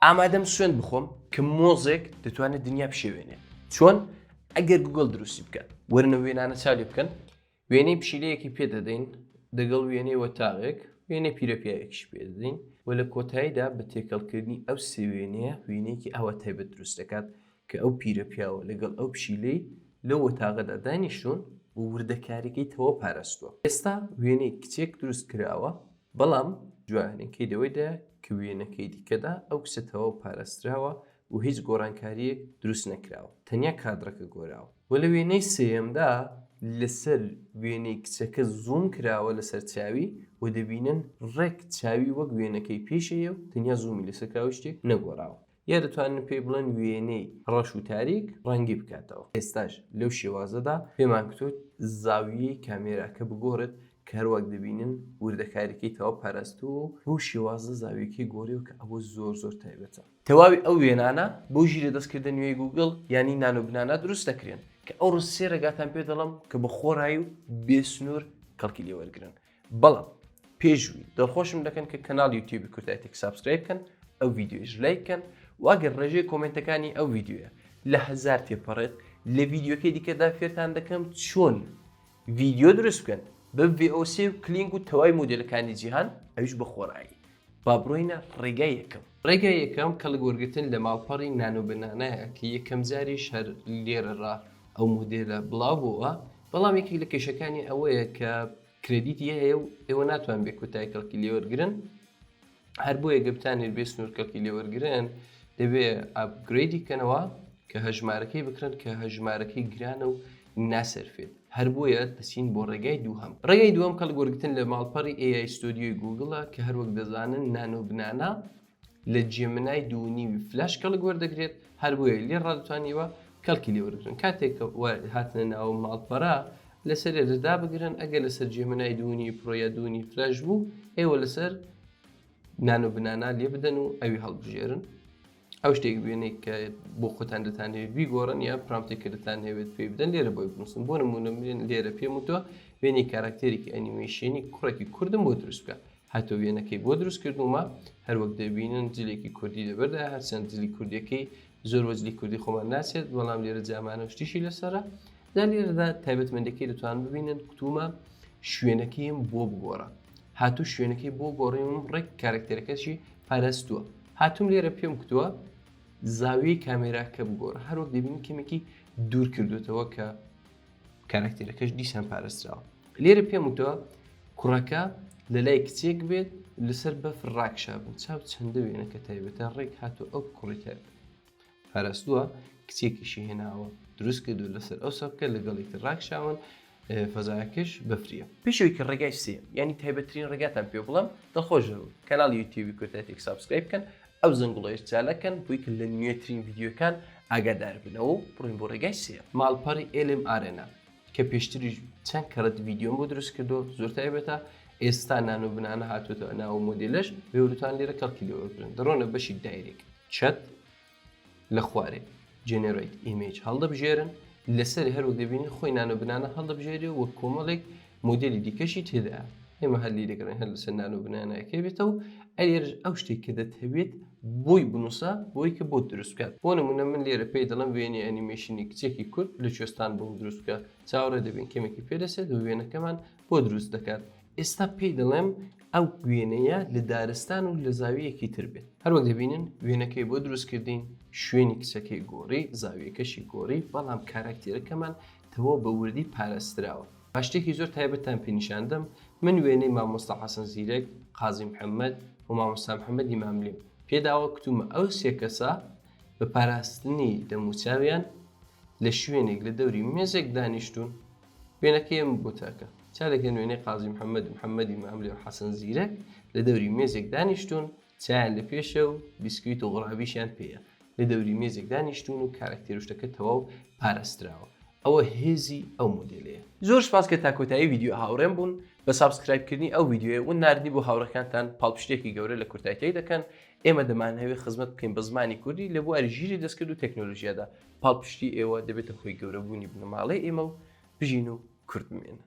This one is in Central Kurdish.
ئامادەم سوێند بخۆم کە مۆزێک دەتوانێت دنیا بشێوێنێت. چۆن؟ ئەگەر گوگڵ دروستی بکات. وەرنە وێنانە چاو لێ بکەن. وێنەی پشیلەیەکی پێ دەدەین دەگەڵ وێنەی وەتاغێک، وێنەی پیرەپیاوێکیش پێ دەدەین و لە کۆتاییدا بە تێکەڵکردنی ئەو سێ وێنەیە وێنەیەکی ئاوا تایبەت دروست دەکات کە ئەو پیرەپیاوە لەگەڵ ئەو پشیلەی لەو وەتاغەدا دانیشتوون و وردەکاریەکەی تەواو پاراستووە. ئێستا وێنەی کچێک دروست کراوە بەڵام جوانەکەی لەوەیدایە کە وێنەکەی دیکەدا ئەو کچە تەواو پاراستراوە و هیچ گۆڕانکارییەک دروست نەکراوە تەنیا کادرەکە گۆراوە و لە وێنەی سێیەمدا لەسەر وێنەی کچەکە زووم کراوە لەسەر چاوی و دەبینن ڕێک چاوی وەک وێنەکەی پێشەیە و تەنیا زوومی لەسەر کراوە شتێک نەگۆڕاوە. یا دەتوانن پێی بڵێن وێنەی ڕەش و تاریک ڕەنگی بکاتەوە. ئێستاش لەو شێوازەدا پێمان گوتووە زاویەی کامێراکە بگۆڕێت کە هەروەک دەبینن وردەکاریەکەی تەواو پاراستووە و بەو شێوازە زاویەکەی گۆڕیوە کە ئەوە زۆر زۆر تایبەتە. تەواوی ئەو وێنانە بۆ ژیرە دەستکردە نوێی گووگڵ یانی Nano Banana دروست دەکرێن کە ئەوڕۆ سێ ڕێگاتان پێ دەڵێم کە بە خۆڕایی و بێ سنوور کەڵکی لێ وەرگرن. بەڵام پێشوی دڵخۆشم دەکەن کە کەناڵ یوتیوبی کوردایتێک subscribe بکەن ئەو ڤیدیۆیش لایک کەن و ئەگەر ڕێژەی کۆمێنتەکانی ئەو ڤیدیۆیە لە هەزار تێپەڕێت لە ڤیدیۆکەی دیکەدا فێرتان دەکەم چۆن ڤیدیۆ دروست بکەن بە VO3 و Kling و تەوای مۆدێلەکانی جیهان ئەویش بە خۆڕایی با بڕۆینە ڕێگای یەکەم. ڕێگای یەکەم کەڵک وەرگرتن لە ماڵپەڕی Nano Banana یە کە یەکەم جاریش هەر لێرەڕا ئەو مۆدێلە بڵاو بۆوە بەڵام یەکێک لە کێشەکانی ئەوەیە کە credit ی هەیە و ئێوە ناتوان بێ کۆتایی کەڵکی لێوەرگرن هەر بۆیە گە بتانێت بێ سنوور کەڵکی لێوەرگرن دەبێ upgrade ی کەنەوە کە هەژمارەکەی بکرن کە هەژمارەکەی گرانە و ناسەرفێت هەر بۆیە دەچین بۆ ڕێگای دووهەم ڕێگای دووەم کەڵک وەرگتن لە ماڵپەڕی AI Studio ی گوگڵە کە هەروەک دەزانن Nano Banana لە Gemini دوو نیوی فلاش کەڵک وەردەگرێت، هەر بۆیە لێ ڕادەتوانیوە کەڵکی لێ وەرگرن. کاتێک کە هاتنە ناو ماڵپەرە لەسەر لێرە دابگرن، ئەگەر لەسەر Gemini دوو نیوی Pro یا دوو نیوی فلاش بوو، ئێوە لەسەر Nano Banana لێ بدەن و ئەوی هەڵبژێرن. ئەو شتێک بێنێک کە بۆ خۆتان دەتانەوێت بیگۆڕن یا prompt ێک کە دەتانهەوێت پێی بدەن لێرە بۆی بنووسن. بۆ نموونە من لێرە پێم وتووە وێنەی کاراکتێرێکی ئەنیمەیشنی کوڕێکی کوردم بۆ دروست بکە. هاتۆ وێنەکەی بۆ دروست کردوومە هەروەک دەبینن جلێکی کوردی لەبەردا هەرچەند جلی کوردیەکەی زۆر وەجلی کوردی خۆمان ناچێت بەڵام لێرە جامانە و شتیشی لەسەرە دا لێرەدا تایبەتمەندەکەی دەتوان ببینن کوتومە شوێنەکەیم بۆ بگۆڕە هاتوو شوێنەکەی بۆ گۆڕیم ڕێک کارکتەرەکەشی پاراستووە هاتوم لێرە پێم کوتووە زاویەی کامێراکە بگۆڕە هەروەک دەبینی کەمێکی دوور کردوێتەوە کە کارکتێرەکەش دیسان پارێزراوە لێرە پێم وتوە کوڕەکە لە لای کچێک بێت لەسەر بەفر ڕاکشابن چاو چەندە وێنەکە تایبەتە ڕێک هاتو ئەو کوڕی تایبەت پاراستووە کچێکیشی هێناوە دروست کردو لەسەر ئەو سەبکە لەگەڵی تر ڕاکشاون فەزایەکەش بەفریە. پێش ئەوەی کە ڕێگای سێ یانی تایبەتترین ڕێگاتان پێ بڵێم دڵخۆش دەبم کەناڵی یوتیوبی کوردایتێک subscribe بکەن ئەو زەنگوڵەیش چالاک کەن بۆی کە لە نوێترین ڤیدیۆکان ئاگادار بنەوە و بڕۆین بۆ ڕێگای سێ. ماڵپەڕی LM Arena کە پێشتریش چەند کەڕەت ڤیدیۆم بۆ دروست کردووە زۆر تایبەتە ئێستا Nano Banana هاتووەتەوە ناو مۆدێلەش بێوتان لێرە کەڵکی لێ وەرگرن دەڕۆنە بەشی direct chat لە خوارێ Generate Image هەڵدەبژێرن، لەسەری هەروەک دەبینین خۆی Nano Banana هەڵدەبژێرێ و کۆمەڵێک مۆدێلی دیکەشی تێدایە. ئێمە هەر لی دەگەڕێن هەر لەسەر Nano Banana یەکەی بێتەوە، ئەگەر ئەو شتێک کە دەتەوێت بۆی بنووسە بۆی کە بۆت دروست بکات. بۆ نموونە من لێرە پێی دەڵێم وێنەی ئەنیمەیشنی کچێکی کورد لە کوێستان بۆم دروست بکە. چاوەڕێ دەبین کەمێکی پێ دەچێت و وێنەکەمان بۆ دروست دەکات. ئێستا پێی دەڵێم ئەو وێنەیە لە دارستان و لە زاویەکی تر بێت. هەروەک دەبینن وێنەکەی بۆ دروست کردین، شوێنی کچەکەی گۆڕی، زاویەکەشی گۆڕی، بەڵام کاراکتێرەکەمان تەواو بە وردی پارێزراوە. با شتێکی زۆر تایبەتتان پێ نیشان دەم، من وێنەی مامۆستا حەسەن زیرەک، قازی محەممەد و مامۆستا محەممەدی ماملیم پێ داوە، کوتومە ئەو سێ کەسە بە پاراستنی دەموچاویان لە شوێنێک لە دەوری مێزێک دانیشتوون، وێنەکەی ئەم بۆ تاکە چارێکە نوێنەی قازی محەممەد و محەممەدی ماملێ و حەسەن زیرەک لە دەوری مێزێک دانیشتوون چایان لە پێشە و بیسکویت و غڕابیشیان پێیە لە دەوری مێزێک دانیشتوون و کارەکتێر و شتەکە تەواو پارێزراوە ئەوە هێزی ئەو مۆدێلەیە. زۆر سوپاس کە تا کۆتایی ڤیدیۆ هاوڕێم بوون، بە subscribe کردنی ئەو ڤیدیۆیە و ناردنی بۆ هاوڕێکانتان پاڵپشتیەکی گەورە لە کوردایتێک دەکەن، ئێمە دەمانهەوێت خزمەت بکەین بە زمانی کوردی لە بواری ژیری دەستکرد و تەکنۆلۆژیادا، پاڵپشتی ئێوە دەبێتە هۆی گەورەبوونی بنەماڵەی ئێمە و بژین و کورد بمێنن.